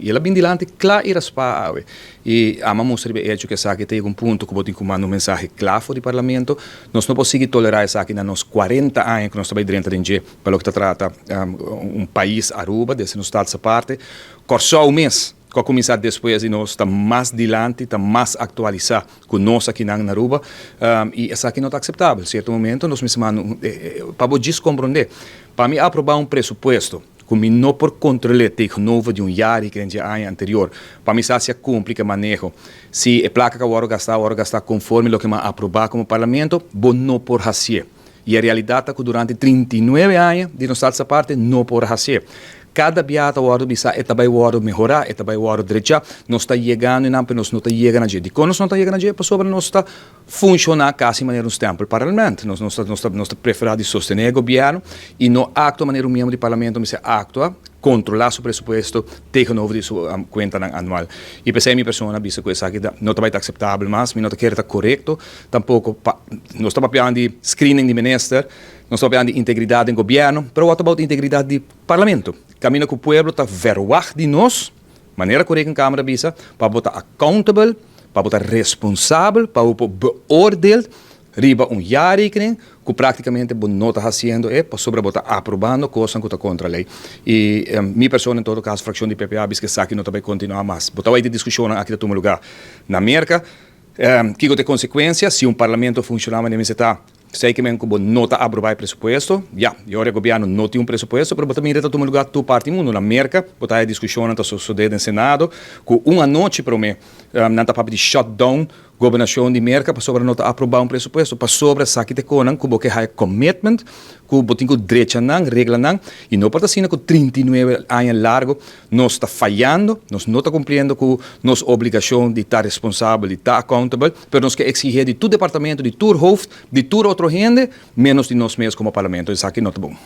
I el a bin dilanti kla i raspá awe. I ami a mustra riba e echo ku esaki ta yega un punto ku bo tin ku manda un mensahe kla for di Parlamento. Nos no por sigui tolerá esaki na nos 40 aña ku nos ta bai drenta den dje pa loke ta trata un pais Aruba, desde nos Status Aparte. Kòrsou mes ku a kuminsá despues di nos ta mas dilanti, ta mas aktualisá ku nos akinan na Aruba i esaki no ta akseptabel. Sierto momento nos mester manda un, pa bo djis komprondé, pa mi aprobá un presupuesto ku mi no por kontrol'é tegenover di un yari ku den dje aña anterior, pa mi sa si a kumpli ku e maneho, si e plaka ku a wòrdu gastá a wòrdu gastá konforme loke mi a aprobá komo Parlamento, bo no por hasié. I e realidat ta ku durante 39 aña di nos Status Aparte no por hasié. Kada biaha ta wòrdu bisá e ta bai wòrdu mehorá, e ta bai wòrdu drechá. Nos ta yegando einan pero nos no ta yega na dje. Dikon nos no ta yega na dje? Pasobra nos ta funshoná kasi manera un stempelparlement. Nos nos ta nos ta nos ta preferá di sostené e gobièrnu i no aktua manera un miembro di parlamento mester aktua, kontrolá su presupuesto tegenover di su kuentanan anual. I p'esei mi persona a bisa ku esaki ta no ta bai ta akseptabel mas, mi no ta kere ta korekto tampoko pa nos ta papiando di screening di minister, nos ta papiando di integridat den gobièrnu, pero what about integridat di parlamento? Kaminda ku pueblo ta verwagt di nos, manera ku Rekenkamer a bisa, pa bo ta accountable, pa bo ta responsabel, pa bo por beoordeeld riba un jaarrekening ku praktikamente bo no ta hasiendo e pasobra bo ta aprobando kosnan ku ta kontra lei. I mi persona en todo kaso frakshon di PPA bisa ku esaki no ta bai kontinuá mas. Bo ta wak di diskushonnan aki ta tuma lugá na Merka. Kiko ta e konsekuensia si un parlamento funshoná manera mester ta? Esei ke men ku bo no ta aprobá e presupuesto. Ya, i ora e gobièrnu no tin un presupuesto, pero bo ta mira ta tuma lugá tur parti mundu. Na Merka bo ta haya diskushonnan ta sosodé den Senado ku un anochi promé nan ta papia di shutdown Gobernashon di Merka pasobra no ta aprobá un presupuesto, pasobra esaki ta e konan ku bo ke haya commitment, ku bo tin ku drecha nan, regla nan, i no por ta asina ku 39 aña largo nos ta fayando, nos no ta kumpliendo ku nos obligashon di ta responsabel, di ta accountable, pero nos ke eksigé di tur departamento, di tur hoofd, di tur otro hende, menos di nos mes komo parlamento. Esaki no ta bon.